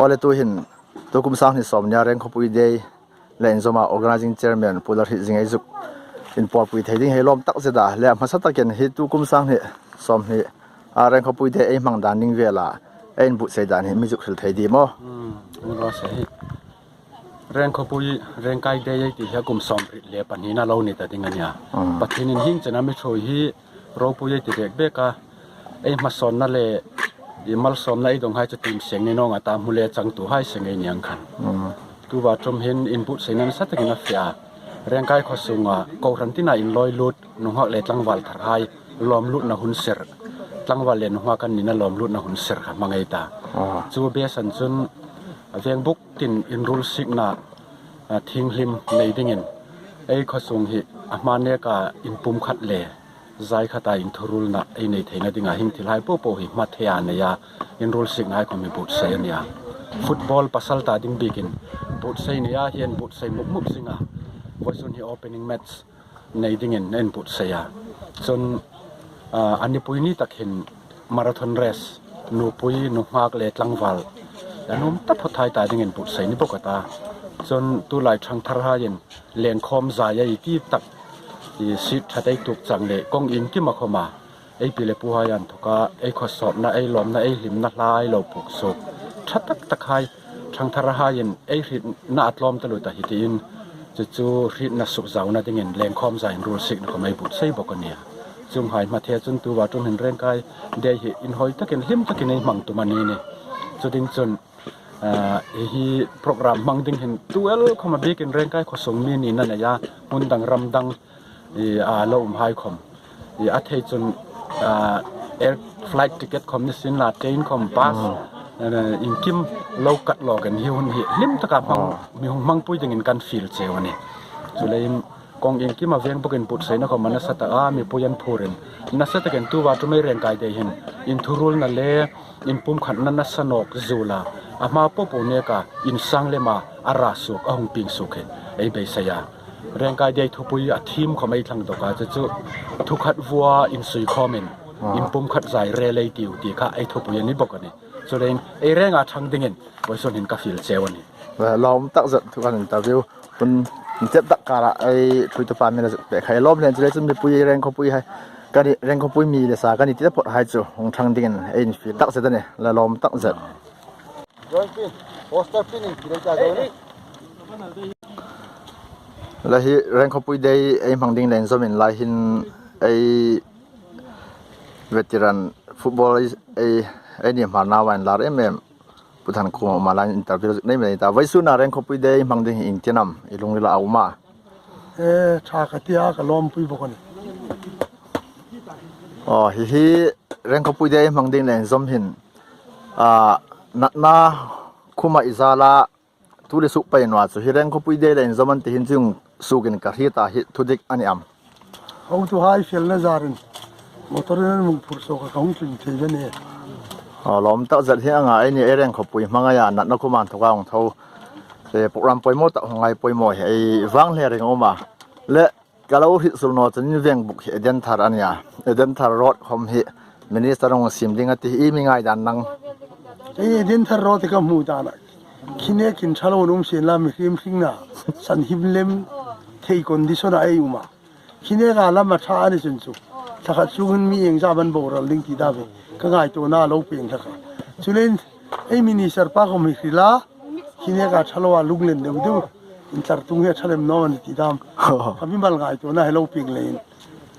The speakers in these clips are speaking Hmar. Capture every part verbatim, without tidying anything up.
Aw le, tuhin tukum sang hni sawmhnia Rengkhawpui Day le inzawma organizing chairman Pu Lalhrietzinga ei zuk inpawlpui thei ding hei lawm tak zet a, le a hmasa takin hi tukum sang hni sawmhni a Rengkhawpui Day ei hmang dan ding vela ei inbuotsai dan hi mi zuk hril thei ding maw? Hmm, ni raw se hi. Rengkhawpui, Rengkai Day ei ti hi a kum sawmriet le pahnina lo ni ta ding a nia. Hmm. Pathienin hieng chena mi ṭhuoi hi ropui ei ti bek bek a. Ei hmasawnna le i malsawmna ei dawng hai chu tiem seng ni naw nga ta, hmu le changtu hai seng ei ni ang khan. Hmm. Tuta ṭum hin inbuotsaina nasa takin a fe a. Rengkai khaw sunga kohran tina inlawi lut, nunghak le tlangval thar hai lawm lutna hun ser, tlangval le nunghak an nina lawm lutna hun ser kha hmang ei ta. Ah. Chu base-in chun a vengbuk tin inruolsikna, a, thienghlim nei dingin ei khaw sung hi a hma neka inpumkhat le zai khata inthuruolna ei nei theina dinga hieng thil hai po po hi hmathei a nei a, inruolsikna hai khom hi buotsai a nia. Football pasal ta ding bikin buotsai nei a, hi an buotsai mup mup zing a. Vawisun hi opening match nei dingin ei inbuotsai a. Chun, a, a nipui ni tak hin marathon race, nupui, nunghak le tlangval a nuom taphawt hai ta dingin buotsai ni bawk a ta. Chun tulai ṭhangthar haiin lengkhawm zai ei ti tak, i, seat ṭha ei tuok chang le kawng iengkima khoma ei pi le pu hai inthoka ei khaw sawtna, ei lawmna, ei hlimna hla ei lo puk suok ṭha tak tak hai, ṭhangthar haiin ei hrietna a tlawm taluo ta hi tiin, chu chu hrietna sukzauna dingin lengkhawm zai inruolsikna khom ei buotsai bawk a nia. Chuonghai hmathei chun tuta ṭum hin Rengkai Day hi inhawi takin hlim takin ei hmang tum a ni nih. Chu ding chun, a, hi program hmang ding hin tu el khoma bikin Rengkai khaw sung mi nina neia, hmun dang ram dang, i, a lo um hai khom, i, a thei chun, a, air flight ticket khom ni sien la, train khom pass, a, iengkim lo kat lawkin hi hun hi hlim taka hmang, mi hung hmangpui dingin kan fiel cheu a nih. Chuleiin kawng iengkima veng bawkin buotsaina khom a nasa tak a, mipui an phurin nasa takin tuta ṭum ei Rengkai Day hin inthuruolna le inpumkhatna nasa nawk zuola, a hma po po neka insang lema a ra suok, a hung pieng suok hi ei beisei a. Rengkai Day thupui a theme khom ei thlang dawk a, chu chu thukhat vua insui khawmin inpumkhat zai rel ei tiu ti kha ei thupui a ni bawk a nih. Chuleiin ei renga ṭhang dingin vawisun hin ka fiel cheu a nih. Lawm tak zet thu kan interview hun inchep tak kara ei ṭhuoitu pa mi la zuk pe kha lawm len, chuleiin chun mipui Rengkhawpui hai ka nih, Rengkhawpui mi le sa ka nih ti taphawt hai chu hung ṭhang dingin ei infiel tak zet a nih. Lawm tak zet. Join pin, poster pin in kirei ta join. La hi Rengkhawpui Day ei hmang ding le inzawmin lai hin ei veteran football ei, ei, eini Hmar nauin lar em em Pu Thankhuma lai interview nei mai ta. Vawisuna Rengkhawpui Day hmang ding hi ieng tin am i lungrila a um a? E, ṭha ka ti a, ka lawmpui bawk a nih. Aw, hi hi Rengkhawpui Day hmang ding le inzawm hin, a, natna khuma i zala tu le suk pei naw a, chu hi Rengkhawpui Day le inzawm an ti hin chu sukin ka hriet a, hi thudik a ni am? Hotuhai felna zarin motor-in an hung phur suok a, ka hung tling thei ve a nih. Aw, lawm tak zet hi anga, eini ei Rengkhawpui hmangaia natna khuma inthoka hung tho, e, program poimaw tak hung ngai poimaw hi ei vang hle ring a um a. Le ka lo hriet suol naw chun in vengbuk hi Eden Thar a nia. Eden Thar Road khom hi Minister-in hung siem ding a ti hi, i mi ngaidan nang? Ei Eden Thar Road ka hmu dan a, khi nekin ṭha lo um sien la, mihriem hringna sanhim lem thei condition-a ei um a. Khi neka lam a ṭha a ni chun chu, thla khat chungin mi iengzam an boral ding ti dam hi ka ngaituona lo pieng hlak a. Chuleiin ei Minister pa khom hi hrila, khi neka ṭha loa lunglen deu deu, intlar tung hi a ṭha lem naw a ni ti dam ka mimal ngaituona hi lo pieng leiin,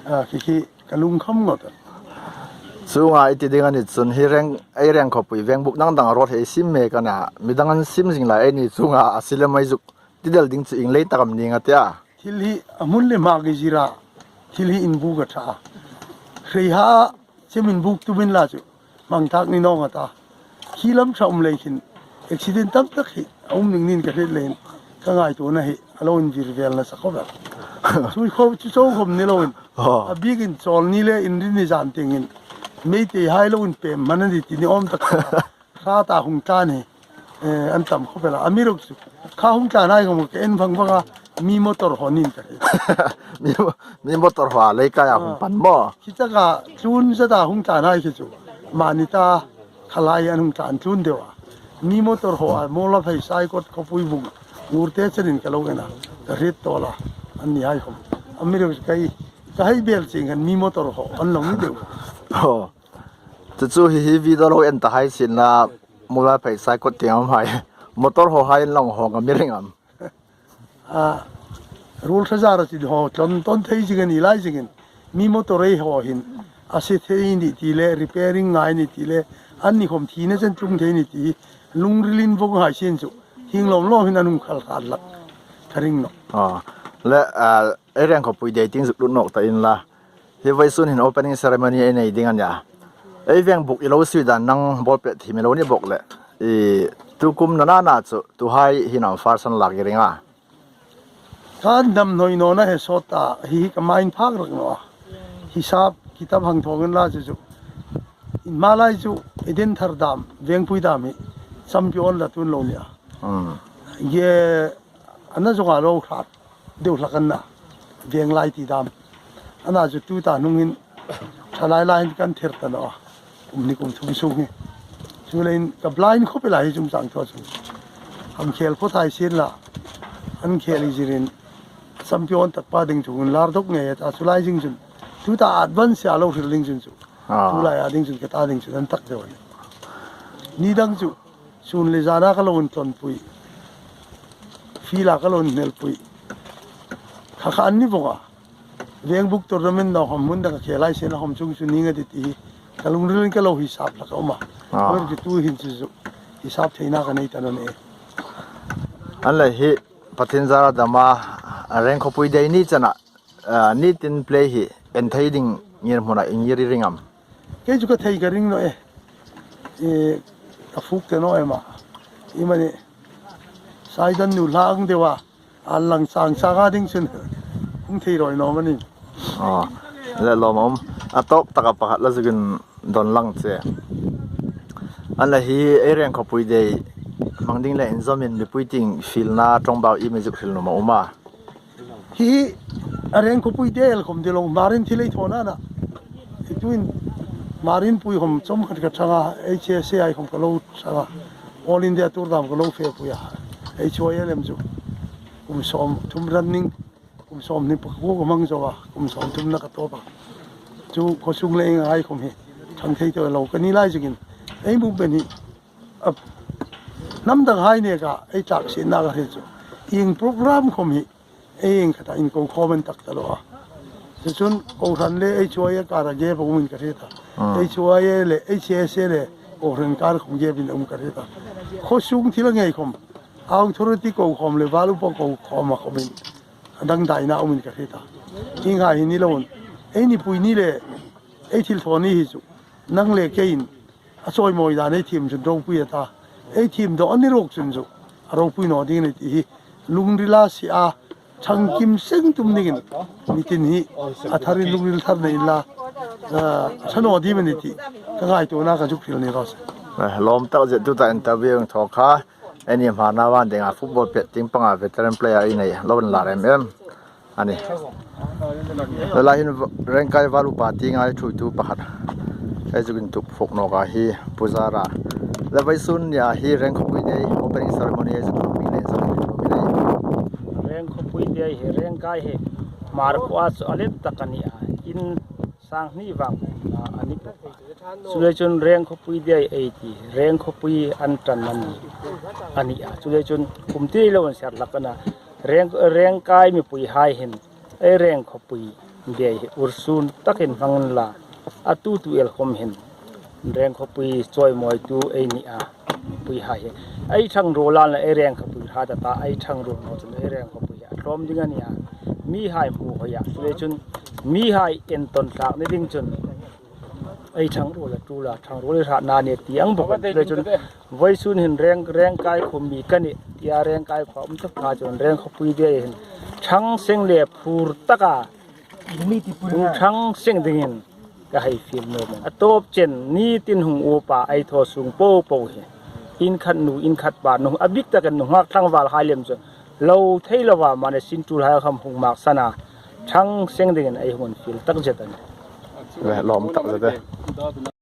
a, khi khi ka lungkham ngawt a. Chuonga i ti ding a ni chun hi Reng, ei Rengkhawpui vengbuk dang dang road hi ei siem mek a nih. Midang an siem zing lai, eini chunga a si lem ei zuk ti del ding chu ieng lei tak am ning a tia? Thil hi a hmun le hma ka zira, thil hi inbuk a ṭha a. Hreiha chem inbuk tumin la chu hmang tak ni naw nga ta. Khi lam ṭha um lei khin accident tam tak hi a um ning niin ka hriet leiin ka ngaituona hi a lo invir vel nasa khawp el. Chu khawp, chu chau khawm ni loin, aw, a bikin Chawlni le Inrinni zan tiengin Meiteihai lo inpem hman a ni ti ni awm tak. Kha ta hung tlan hi, eh, an tam khawp el a. Amiruokchu kha hung tlan hai khom ka en vang vang a, mi motor haw niin ka hriet. Mi, mi motor haw a leikaia hung pan maw? Khi taka tlun zeta hung tlan hai khi chu mani ta kha lai an hung tlan tlun deu a. Mi motor haw a, Mawla phei Saikot khawpui bung, Ngurte chenin ka lo en a, ka hriet tawl a, anni hai khawm. Amiruokchu ka hei, ka hei bel chieng khan mi motor haw an lo ni deu. Aw. Chu chu hi hi video lo en ta hai sin la, Mawla phei Saikot tieng am hai. Motor haw hai an lo haw ngam i ring am? A, ruol hre zara chin haw, tlon ton thei zing a ni lai zingin. Mi motor ei haw hin, a se thei ni ti le, repairing ngai ni ti le, anni khawm thina chen tlung thei ni ti, lungrilin vawng hai sin chu, hieng lawm lawm hin an hung khal khat hlak ka ring nawh. Aw, le, a, ei Rengkhawpui Day tieng zuk lut nawk ta inla. Hi vawisun hin opening ceremony ei nei ding a nia. Ei veng buk i lo sui dan nang bawlpet thiem i lo ni bawk le. I tukum nana na chu, tuhai hin am farsan lak i ring a. Kan dam hnoi nawna he sawt ta, hi hi ka ma inphak rak naw a. Hisap kitab hang thawng inla chu chu. Hmalai chu, Eden Thar dam, Vengpui dam hi, champion la tun lo nia. Hmm. Ye, ana zonga lo hrat deu hlak an na, Venglai ti dam. Ana chu tuta hnungin, ṭhalai lai hin kan ther ta naw a. Kum hni kum thum sung hi. Chuleiin ka blind khawp el a hi chungchang thaw chu. An khel phawt hai sin la. An khel i zirin champion tak pa ding chu un lar dawk ngei a ta chu lai zing chun. Tuta advance a lo hril ding chun chu. Ah. Tulai a ding chun ka ta ding chun an tak deu a nih. Ni dang chu. Sun le zana ka lo intlonpui. Field-a ka lo inhmelpui. Kha kha an ni vawng a. Vengbuk tournament naw khawm hmun dang a khel lai sin a khawm chung chu ning a ti ti hi. Ka lungrilin ka lo hisap hlak a um a. Ah. Amiruokchu tu hin chu chu hisap theina ka nei ta naw ni. An le hi Pathian zara dam a, a Rengkhawpui Day ni chena, a, ni tin play hi en thei ding ngir hmuna i ngir i ring am? Kei chu ka thei ka ring naw e. E, ka fuk te naw em a. I mani, Saidan nu hla ang deu a. A lang chang chang a ding chun hung thei rawi naw manin. Aw, le lawm a um. A tawp taka pakhat la zukin don lang che. An le hi ei Rengkhawpui Day hmang ding le inzawmin mipui tieng fielna ṭawngbau i mi zuk hril nuom a um a. Hi hi a Rengkhawpui Day el khawm ti lo, Hmar Inthil ei thawna na. Hi tuin Hmar Inpui khawm chawm khat ka ṭhang a, H S A ai khawm ka lo ṭhang a. All India Tour dam ka lo fepui a. H Y L M chu kum sawm thum running, kum sawm hni pakua ka hmang zo a, kum sawm thumna ka tawp a. Chu khawsung le ingai khawm hi ṭhang thei tawh lo ka ni lai zingin. Ei movement hi, a, hnam dang hai neka ei tlak sienna ka hriet chu. Ieng program khawm hi ei ieng khata inko khawm an tak ta lo a. Chu chun kohran le H Y A kara gap a um in ka hriet a. Ah. H Y A le H S A le kohran kar khawm gap in a um ka hriet a. Khawsung thil a ngei khawm, authority ko khawm le val upa ko khawm a khawmin a dangdaina um in ka hriet a. Ieng hai hi ni loin, ei nipui ni le ei thilthaw ni hi chu nang le keiin a chawimawi dan ei thiem chun ropui a ta. Ei thiem dawk a ni ruok chun chu a ropui naw ding a ni ti hi lungrila si a, ṭhangkim seng tum dingin mi tin hi a tharin lungril thar nei inla, a, a ṭha naw ding a ni ti ka ngaituona ka zuk hril ni raw se. Eh, lawm tak zet tuta interview ang thaw kha. Ei ni Hmar nau an dinga football pet tieng panga veteran player ei nei lo inla rem em. A ni. Lai hin v-, Rengkai val upa tienga ṭhuoitu pakhat ei zuk intuok phawk nawk a hi Pu Zara. Le vawisun nia hi Rengkhawpui Day opening ceremony ei zuk hmang ding le zuk intuok mi nei. Rengkhawpui Day hi Rengkai hi Hmar khuoa chu a let tak a ni a. In sang hni vang a ni bawk a. Chuleiin chun Rengkhawpui Day ei ti, Rengkhawpui an ṭan a ni, a ni a. Chuleiin chun kum ti lo an ser hlak a na. Reng, Rengkai mipui hai hin ei Rengkhawpui Day hi ursun takin hmang unla, a tu tu el khawm hin Rengkhawpui chawimawitu ei ni a. Pui hai hi ei ṭhang ruol an la ei Rengkhawpui hrat a ta, ei ṭhang ruol naw chun ei Rengkhawpui a tlawm ding a ni a. Mi hai hmu hoi a, chuleiin chun mi hai entawn hlak ni ding chun ei ṭhang ruol a tul a, ṭhang ruol i hratna ni ti ang bawk a. Chuleiin chun vawisun hin Reng, Rengkai khawm mi ka ni tia Rengkai khuoa um tak kha chun Rengkhawpui Day hin ṭhang seng le phur taka ṭhang seng dingin ka hei fiel nuom a. A tawp chen ni tin hung upa ei thaw sung po po hi, in khat nu, in khat pa, nu, a bik takin nunghak tlangval hai lem chu lo thei lova mani sin tul hai khawm hung maksan a, ṭhang seng dingin ei hung fiel tak zet a nih. Lawm tak zet e.